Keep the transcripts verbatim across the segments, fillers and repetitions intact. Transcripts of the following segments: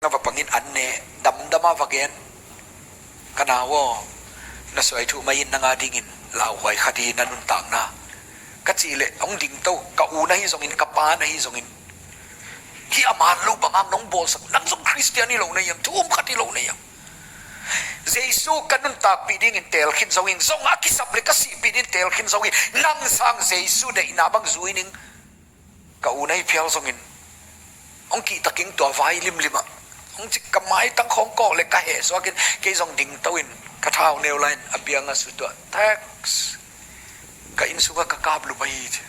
Nga va pangin an ne, damdama va gen. Ka nau aw, na suai thu mai in nang a dingin lauhuai khat hi na nuntakna. Ka cih leh hong dingto, ka u na hi zongin, ka pa na hi zongin. Hih a man lo bang hang nong bawlsak, nang zong Khristian hi lo na hiam, thu um khat hi lo na hiam. Jesu ka nuntakpih dingin teel khin zo ing, zong a kisap le ka sihpih dingin teel khin zo ing, nang sang Jesu deihna bang zui ning. Ka u na hi phial zongin hong kihta keng, tua vai limlimah hong cik, ka maitang khawng kawk le ka heh suakin kei zong dingto in ka thau neu lai-in a biang a su tuah. Text. Ka inn sungah ka kap lup ahi ci.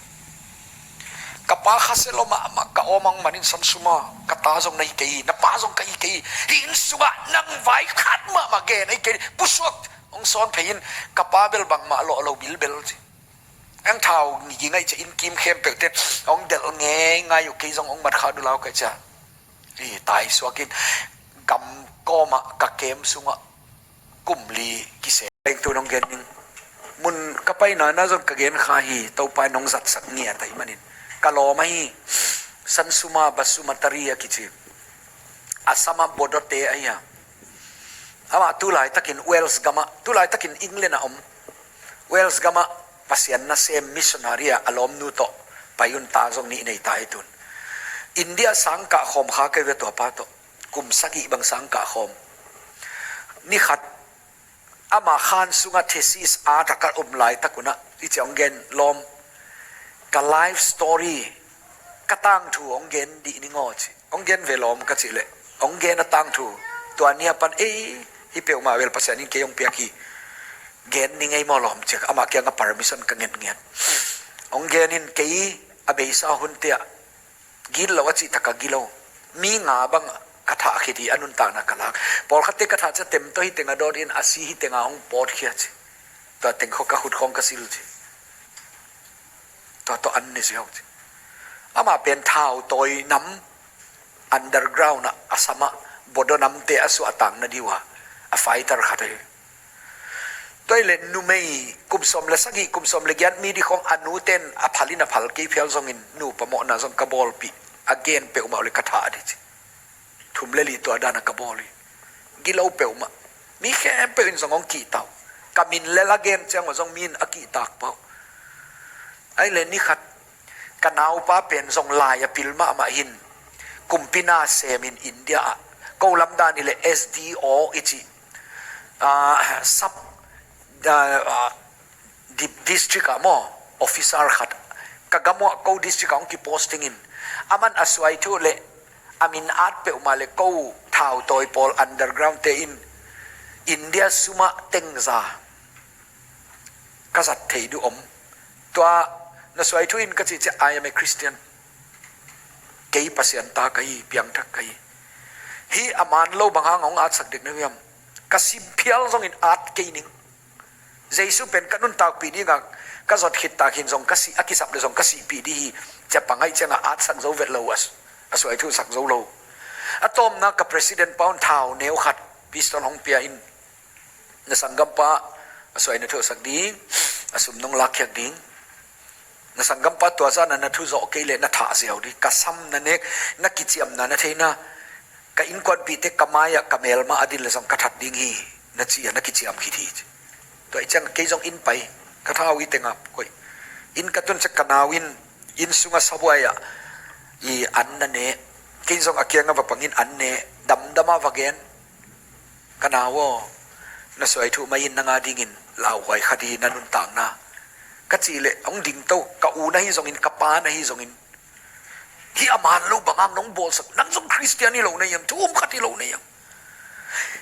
Ka pa khasia lua mahmah, ka awm ang manin san suma, ka ta zong na hi kei hi, na pa zong ka hi kei hi. Hih inn sungah nang vai khat mahmah gen ahi kei hi. Pusuak hong sawn phei in, ka pa bel bangmah lawh lo bilbel ci. Ang thau ngi ngai cia, inn kim khempeuh ten hong delh ngeingai uh, kei zong hong mat kha dulau kai cia. I tai suakin gam kawmah ka kem sungah kum li kisem. Lengtu nong gen ning. Mun ka paina na zon ka gen kha hi, Topa in nong zatsak ngiat ahih manin. Ka lawm ahi, Sansuma Basumatary a kici. Assam ah Bodote ahi a. Amah tu laitakin Wales gamah, tu laitakin England ah om. Wales gamah Pasian nasem missionary a, a lawmnu tawh pai un, ta zong nih nei ta hi tun. India sangkah khawm kha kei ve tua pa tawh. Kum sagih bang sangkah khawm. Ni khat ama khan sungah thesis a taka um laitak unah, i ciang gen lawm, ka life story, ka tangthu hong gen dih ning aw ci. Hong gen ve lawm ka cih leh, hong gen a tangthu. Tua ni a pan, ei, hih peuhmah bel Pasian in kei hong piak hi. Gen ning ei maw lawm ci a, amah kiangah permission ka ngen ngiat. Hong gen in, kei a beisa hunte ah gilo a cih taka gilo. Mi nga bang ka thah khit hi, a nuntakna ka lak. Pawlkhatte ka thah cia tem tawh hih tengah dawt in, a si hih tengah hong pawtkhia ci. Tua teng khawng ka khut khawng ka sil ci. Tua tawh an ne ziau ci. Amah pen thau tawi nam, underground ah, Assam ah Bodo namte a suahtakna ding uh a fighter khat ahi. Tua hi leh numei kum sawm le sagih, kum sawm le giat mi ding khawng, a nu ten a phal in a phal kei phial zongin, nupa mawhna zong ka bawlpih, a gen peuhmah uh leh ka thah ding ci. Thum le li tua dan a ka bawl hi. Gilo peuhmah. Mi khempeuh in zong hong kihta uh. Ka min le la gen ciang uh zong mi in a kihtak pah uh. Ahih leh ni khat ka naupa pen zong lai a pil mahmah hi in, kumpi nasem in India ah, ko lam dan hi leh S D O i cih, ah, sub, ah, di-, district ah maw, officer khat, ka gam uah ko district ah hong kiposting in, aman a suai thu leh a min at peuhmah leh ko thau tawi pawl underground te in India sumah tengza ka zat thei duh om. Tua na suai thu in ka cih ciah, "I am a Christian." Kei Pasian ta ka hi, piangthak ka hi. Hih a man lo bang hang hong atsak dek na hiam? Ka si phial zongin at kei ning. Jesu pen ka nuntakpih ding a, ka zot khit tak hin zong ka sih, a kisap leh zong ka sihpih ding hi. Cia pangaih ciangah atsak zo vet lo, a s-, a suai thu sak zo lo. A tawpna ka president pa un thau neu khat, pistol hong pia in, "Na sanggampa a suai na thuhsak ding, a sum nong lakkhiak ding. Na sanggampa tua zan a na thu zawh kei leh na thah ziau ding. Ka sam na nek, na kiciamna na theihna, ka innkuanpihte ka mai-ah ka melma a din leh zong ka that ding hi," na ci a, na kiciam khit hi ci. Tua hi ciang kei zong inn pai, ka thau i tengah koih. Inn ka tun ciang ka nau in, inn sungah sabuai ah i an na ne. Kei zong a kiangah va pangin an ne, damdama va gen. Ka nau aw, na suai thu mai in nang a dingin lauhuai khat hi na nuntakna. Ka cih leh hong dingto, ka u na hi zongin, ka pa na hi zongin. Hih a man lo bang hang nong bawlsak, nang zong Khristian hi lo na hiam, thu um khat hi lo na hiam.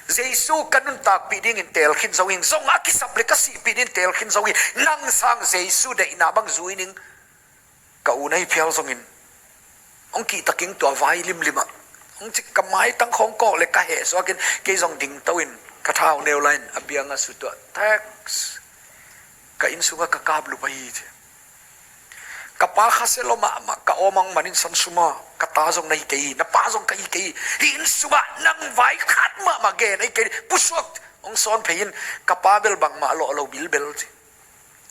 Jesu ka nuntakpih dingin teel khin zo ing, zong a kisap leh ka sihpih dingin teel khin zo ing, nang sang Jesu deihna bang zui ning. Ka u na hi phial zongin hong kihta keng, tua vai limlimah hong cik, ka maitang khawng kawk le ka heh suakin kei zong dingto in ka thau neu lai-in a biang a su tuah. Text. Ka inn sungah ka kap lup ahi ci. Ka pa khasia lua mahmah, ka awm ang manin san suma, ka ta zong na hi kei hi, na pa zong ka hi kei hi. Hih inn sungah nang vai khat mahmah gen ahi kei hi. Pusuak hong sawn phei in, ka pa bel bangmah lawh lo bilbel ci.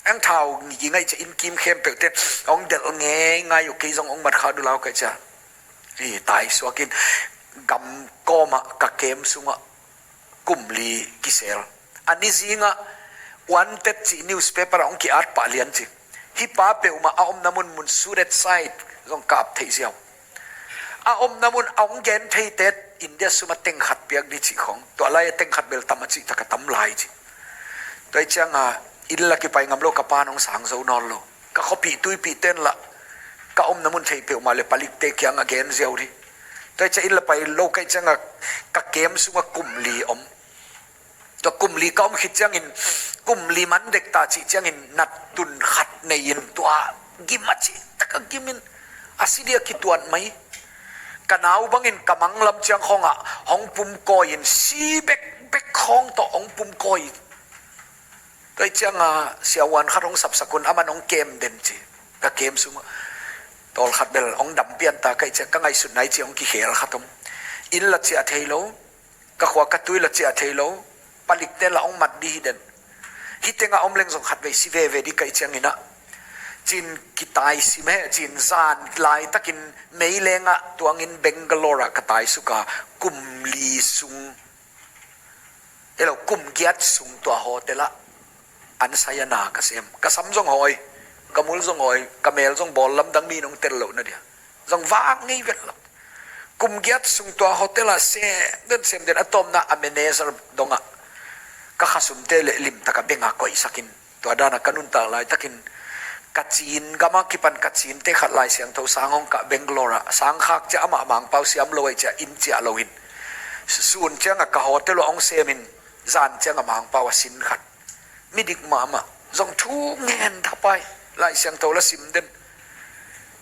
Ang thau ngi ngai cia, inn kim khempeuh ten hong delh ngeingai uh, kei zong hong mat kha dulau kai cia. I tai suakin gam kawmah ka kem sungah kum li kisel. A ni zingah Wanted cih newspaper ah hong ki-at pah lian ci. Hih pa peuhmah a omna munmun Surat side zong ka ap theih ziau. A omna mun a hong gen thei te India suma teng khat piak dih cih khawng. Tua lai a teng khat bel tam a cih tak a tam lai ci. Tua hi cianga inn la kipai ngam lo, ka pa nong sang zo nawn lo. Ka khuapih tuipih ten lah ka omna mun thei peuhmah le palikte kiangah gen ziau dih. Tua hi ciang inn la pai lo ka hih cianga ka kem sungah kum li om. Tua kum li ka om khit ciangin, kum li man dek ta cih ciangin nat tun khat nei-in tua gim a cih tak a gimin a si dih a kituat mai. Ka nau bangin ka mang lam ciang khawngah hong pumkawi-in si bekbek khawng tawh hong pumkawi. Tua hi cianga siavuan khat hong sapsak un, aman hong kem den ci. Ka kem sungah tawlkhat bel hong dam pian ta ka hih ciang ka ngaihsutna hi ci hong kikhel khat om. Inn la ciah thei lo. Ka khua ka tui la ciah thei lo. Palikte la hong mat dih hi den. Hih tengah om leng zong khatvei si veve dih ka hih ciangin ah, cin kitai sim he, cin zan laitakin meilengah tuangin Bangalore ah ka taisuk a, kum li sung, elo, kum giat sung tua hotel ah an sai a na ka sem. Ka sam zong hawi, ka mul zong hawi, ka mel zong bawl lamdang, mi nong tel loh na dia zong vak ngei vet lo. Kum giat sung tua hotel ah sem den sem den, a tawpna a manager dongah ka khasumte le limtak a beng a koihsakin, tua dana ka nuntak laitakin ka Chin gama kipan ka Chinte khat Lai Siangtho sang hong kah Bangalore ah, sang khak ciah amah Mangpau siam lo ahi ciah inn ciah lo in, sun ciangah ka hotel uh hong semin, zan ciangah Mangpau a sin khat. Midik mahmah, zong thu ngen thapai, Lai Siangtho la sim den.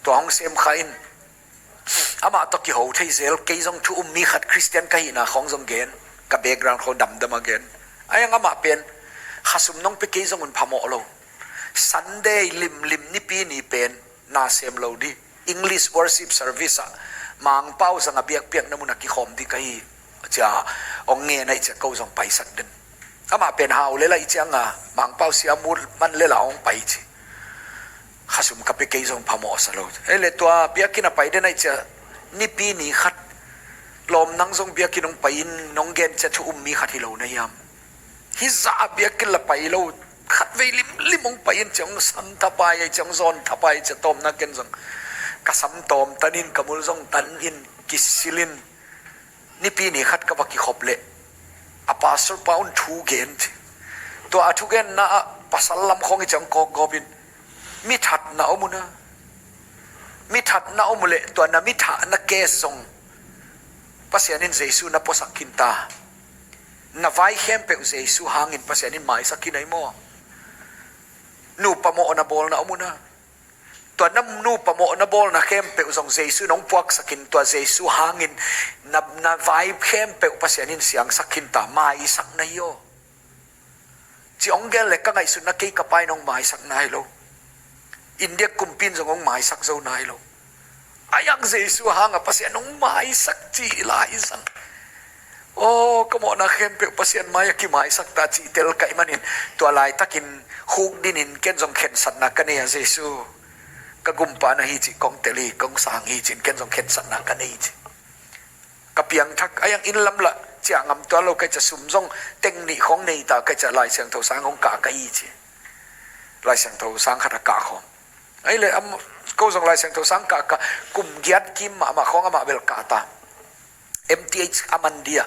Tua hong sem kha in, amah tawh kiho thei zel, kei zong thu um mi khat, Khristian ka hihna khawng zong gen, ka background khawng damdam a gen. Ahi hang amah pen khasum nong pia kei zong un phamawh lo. Sunday limlim, Nipi ni pen na sem lo dih, English worship service ah Mangpau zang a biakpiakna mun a kikhawm dih ka hi, cia hong ngen ahi cia ko zong paisak den. Amah pen hau le la hi cianga Mangpau siam uh man le la hong pai ci. Khasum ka pia kei zong phamawh sa lo. Ei le tua biakinn a pai den ahi cia, Nipi ni khat lawm nang zong biakinn hong pai in nong gen cia thu um mi khat hi lo na hiam? Hih zah a biakinn la pai lo, khatvei limlim hong pai in cia hong san thapai ahi cia, hong zawn thapai cia, tawpna ken zong ka sam tawm tan in, ka mul zong tan in, kisil in, Nipi ni khat ka va kikhop leh a pastor pa un thu gen ci. Tua a thugenna ah pasal lam khawng hi cia hong kawkgawp in, mi thatna om uh na, mi thatna om uh leh tua na mi thahna case zong Pasian in Jesu na puasak khin ta. Na vai khempeuh Jesu hangin Pasian in maisak khin ahi maw? Nupa mawhna bawlna om uh na, tua na nupa mawhna bawlna khempeuh zong Jesu in hong puaksakin, tua Jesu hangin na, na vai khempeuh Pasian in siangsak khin ta, maisak na hi aw. Ci hong gen le ka ngaihsutna kei ka pa in hong maisak nai lo. India kumpi in zong hong maisak zo nai lo. Ahi hang Jesu hanga Pasian hong maisak cih lai zang. Aw, ka mawhna khempeuh Pasian mai-ah kimaisak ta cih tel ka hih manin, tua laitakin khukdinin ken zong khensatna ka nei a, Jesu, ka gumpa na hi cih kong tel hi, kong sang hi cih in ken zong khensatna ka nei ci. Ka piangthak, ahi hang inn lam lah ciah ngam tuan lo ka hih ciah, sum zong teng nih khawng nei ta ka hih ciah, Lai Siangtho sang hong kah ka hi ci. Lai Siangtho sang khat a kah khawng. Ahi le, am, ko zong Lai Siangtho sang kah ka, kum giat kim mahmah khawng amah bel kah ta. M T H a man dia.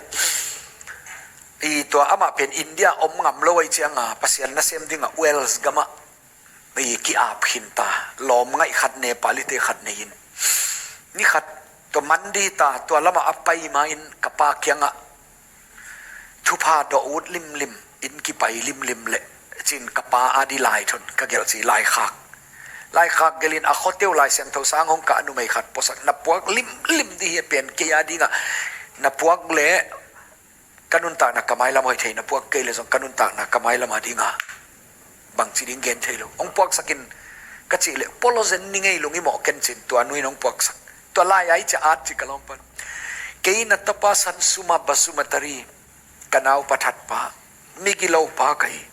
I tua amah pen India om ngam lo ahi cianga Pasian nasem dinga Wales gamah i ki-ap khin ta. Lawm ngaih khat, Nepali-te khat nei in. Ni khat tua man di ta, tua lamah a pai ma-in ka pa kiangah thupha dawh ut limlim, inn kipai limlim leh cin ka pa a di lai thon ka gelh ci, laikhak. Laikhak gelhin a khuateu Lai Siangtho sang hong kah numei khat puasak, na puak limlim di hi a pen kei a dingah na puak leh ka nuntakna ka mailam hoih thei, na puak kei leh zong ka nuntakna ka mailam a dinga bangci ding gen thei lo. Hong puaksakin ka cih leh polo zen ni ngei, lung i mawh ken cin, tua nu in hong puaksak. Tua lai-a i cia at ci ka lawmpan. Kei na tapa Sansuma Basumatary, ka naupa thatpa, migilo pa ka hi.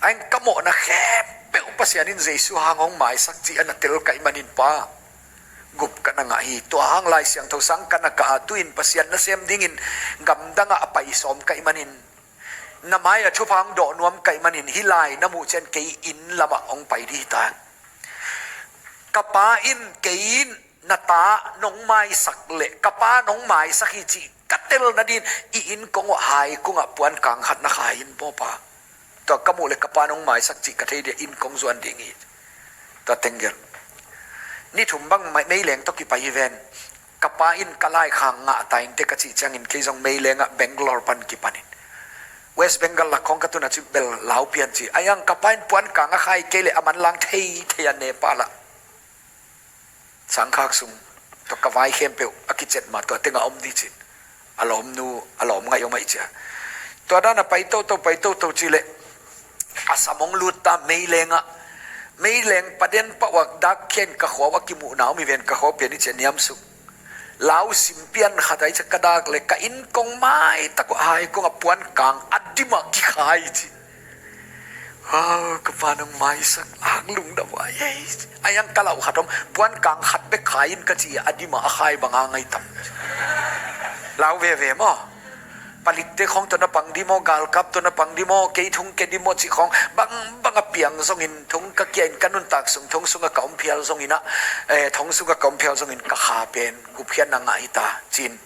Ahi hang ka mawhna khempeuh Pasian in Jesu hang hong maisak cih a na tel ka hih manin pa, Gup ka na ngah hi. Tua hang Lai Siangtho sang ka na kah a, tu-in Pasian nasem dingin gamdangah a pai sawm ka hih manin, na mai-ah thupha hong dawh nuam ka hih manin, hih lai na muh ciang kei inn lamah hong pai dih hi ta. Ka pa in kei in na ta nong maisak leh ka pa nong maisak hi cih ka tel nadin i inn kong uh hai kungah puan kang khat na khai in maw pa. Tua ka muh leh ka pa nong maisak cih ka thei dia inn kong zuan ding hi. Tua teng gel. Ni thum bang mai-, meileng tawh kipai hi ven. Ka pa in ka laikhak ngah ta inteh ka cih ciangin kei zong meilengah Bangalore pan kipanin, West Bengal lak khawng ka tun a, ci bel lau pian ci. Ahi hang ka pa in puan kang a khai kei leh a manlang thei thei a Nepal ah. Sangkhak sung tawh ka vai khempeuh a kicet mah tua tengah om dih cin. A lawmnu, a lawm ngaih om ahih ciang. Tua dan a pai toto, pai toto cih leh a sam hong lut ta meilengah. Meileng paden pah uah dak khen ka khua uh a kimuhna om hi ven, ka khua uh pian hi ciang niamsuk. Lau sim pian khat ahih ciang ka dak leh ka inn kong maitak uh hai kungah puan kang a dimah kikhai ci. Wow, ka pa nong maisak, ang lungdam vai ei. Ahi hang ka lau khat om, puan kang khat bek khai in ka ci a dimah a khai bang a ngai tam. Lau veve maw. Palikte khawng tawh na pang dih maw, galkap tawh na pang dih maw, kei thong ke dih maw cih khawng bang bang a piang zongin thong ka kia in ka nuntak sung thong sungah ka om phial zongin ah, eh, thong sungah ka om phial zongin ka kha pen gupkhiatna ngah hi ta cin.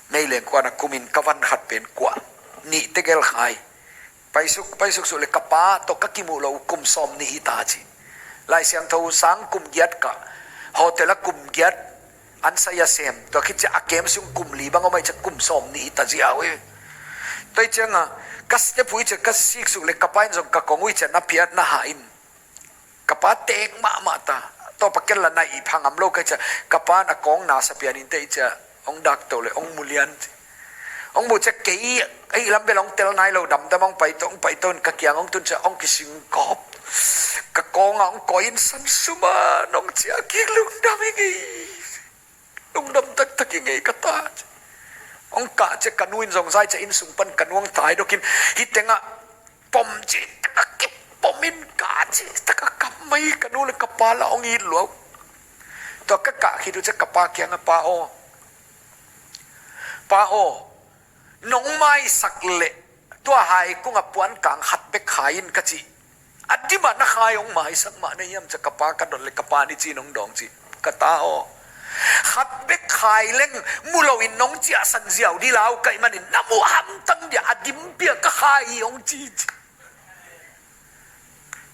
Meileng kuan a kumin ka van khat pen kua nih tegel khai. Paisuk, paisuk suk leh ka pa tawh ka kimuh loh uh kum sawm nih hi ta ci. Lai Siangtho sang kum giat kah, hotel ah kum giat an sai a sem, tua khit ciang a kem sung kum li bang om ahih ciang kum sawm nih hi ta ziau hi. Tua hi ciangah ka step uh hi ciang ka sik suk leh ka pa in zong ka kong uh hi ciang na piat na hah in. Ka pa teek mahmah ta. Tua pa ken la na ih pha ngam lo ka hih ciang, ka pa na kong na sa pian inteh hi ciang, hong dak to leh hong mu lian ci. Hong mu ciang kei ahi lam bel hong tel nai lo, damdam hong pai to, hong pai to in ka kiang hong tun ciang hong kisingkawp. Ka kawngah hong koih in, "San Suma, nong ciah kik lungdam hi ngei. Lungdam taktak hi ngei ka ta," ci. Hong kah ciang ka nu in zong zai ciang inn sung pan ka nu hong taidok in, hih tengah pom cih tak a kipom in, kah cih tak a kap mai, ka nu leh ka pa lah hong it lua uh. Tua ka kah khit uh ciang ka pa kiangah, "Pa aw, pa aw, nong maisak leh tua hai kungah puan kang khat bek khai in ka cih a dimah na khai, hong maisak mah na hiam?" Ciang ka pa ka dot leh ka pa in hih ci-in hong dawng ci, "Ka ta aw, khat bek khai leng mu loin nong ciahsan ziau dih lau ka hih manin na muh hamtang dia a dim pia ka khai hi," hong ci ci.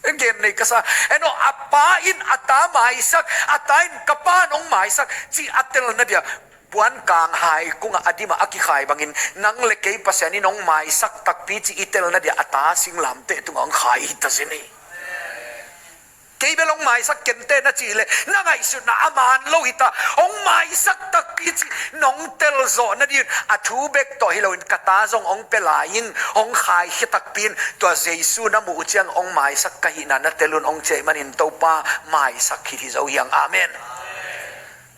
Gen nei ka sa. En aw, a pa in a ta maisak, a ta in ka pa nong maisak cih a telna dia puan kang hai kungah a dimah a kikhai bangin, nang leh kei Pasian in hong maisak takpi cih i telna dia a ta singlamteh tungah hong khai hi ta zen hi. Kei bel hong maisak kenteh na cih leh na ngaihsutna a man lo hi ta. Hong maisak takpi cih nong telzawh nadin a thu bek tawh hi loin ka ta zong hong pia lai in, hong khaikhia takpi in, tua Jesu na muh uh ciang hong maisak ka hihna na tel un, hong ci ahih manin Topa maisak khit hi zo hi hang. Amen.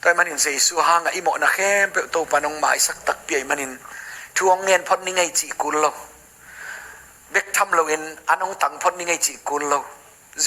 Tua ahih manin Jesu hangah i mawhna khempeuh Topa in hong maisak takpi ahih manin thu hong ngen phot ni ngei cih kul lo. Bek tham loin an hong tang phot ni ngei cih kul lo.